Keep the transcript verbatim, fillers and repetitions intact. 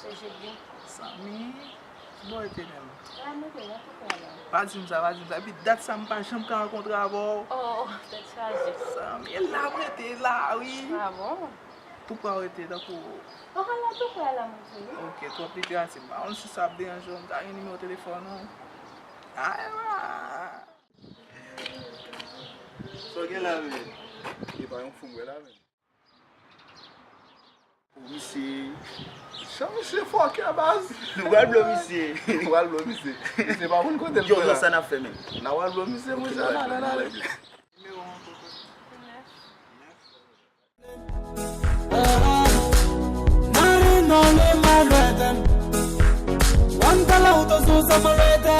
Se jedi. Zanmi, ki bò w rete menm? La, mwen te nan tou kwa la. Pa di m sa, pa di m sa. Epi dat sa m pa janm ka rankontre avè w. Oh, tèt chaje. Zanmi, e la m rete la, wi. Ah bon? Tou kwa w rete, tankou. Oh, la tou kwa la, mwen te. Ok, twòp literati. M pa konn si sa ap deranje w, m ta gen nimewo telefòn ou. Aywa! Sa w gen la, men? E pa yon fou m wè la, men. Misye. Chan misye fòkè, baz. Nou pral blo misye. Nou pral blo misye. Misye pa konn kote l. Yo, yo, sa n ap fè, men? N a pral blo misye, monchè. Nan, nan, nan. Nari no le malwete. Wanta la uto susa malwete.